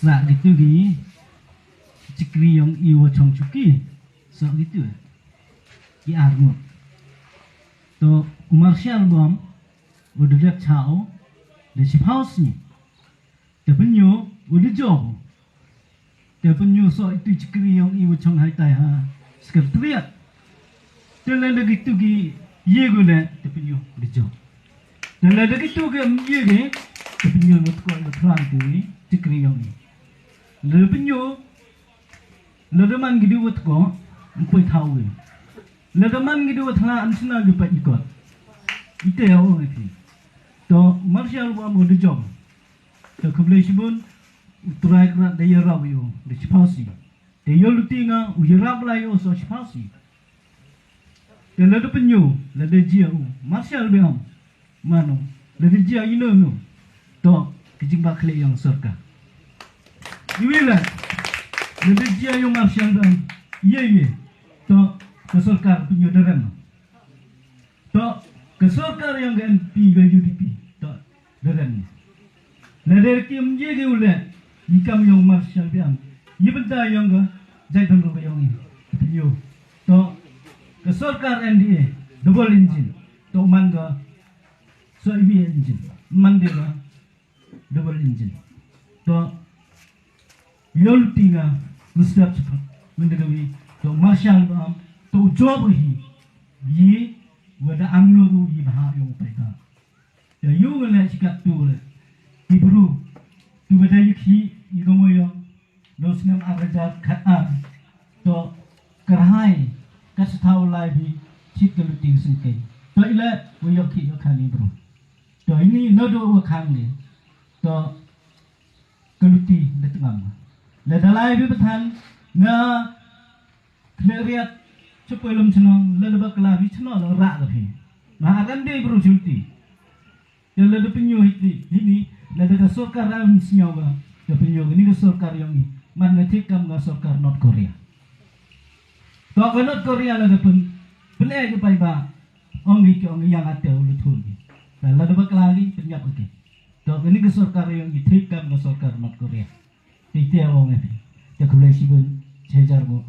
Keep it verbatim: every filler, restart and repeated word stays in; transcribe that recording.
Lah gitu gi chikri yong i wa chong chuki. So gitu. Ki arngut. To u Marshal Bom u dudek chao de chiphaus ni. Te penyu u de job. Te penyu so itu chikri yong i wa chong hai tai ha sekretariat. Te le de gitu gi ye gu le te penyu u de job. Te le de gitu gi ye gi te penyu wa tko wa tlang tu ni chikri yong i. Le penyu le de man gi di wa tko mpoi thau gi. Le de man gi di wa thla an sina gi pa ikot. Ite ya ong iti. To Marshal Bom u de job. Te khublei shibun u trai kra de yarap yu de chiphaus ni. Te yo luti nga u yarap la yu so chiphaus ni. Te le de penyu le de jia u Marshal Bom mano le de jia ino no. To ki jingba khle yong sorkar. Iwi le le de jia yu Marshal Bom ye ye. To ke sorkar penyu de rem. To ke sorkar yong ke N P ke U D P to de rem ni. Le de kim ye ke u le i kam yong Marshal Bom i benda yong ke jai dan ro yong i. Yo to ke sorkar N D A double engine to man ke so iwi engine man de ke double engine. To yo luti nga mesti ap cepat mendegami to Marshal Bom to job hi yi wada angno ru yi baha yong pai ka. Ya yu ngale chikat tu le ki bru tu bada yukhi yi gomo yong do snem ar hajar khat ar to kerhai ka setau lai bi chit ka luti sengkei to ila wa yok ki yok kani bru. To ini nodo wa khang ni to ka luti da tengam. La dalai bi pathan na khleriat chupoi lum chnong la leba kla bi chnong la rak la phi. Ma aram de bru chulti. Ya la da penyo hiti hini la da ka sorkar ram snyaw ga da penyo ga ni ka sorkar yong ni man na thik kam ga sorkar North Korea. To ka North Korea la da pen pen eh ga pai ba ong gi ki ong yang ate u luthun gi. La da ba kla gi penyap gi. To ka ni ka sorkar yong ni thik kam ga sorkar North Korea. Ite ong eh. Ya khublei shibun chejar mo.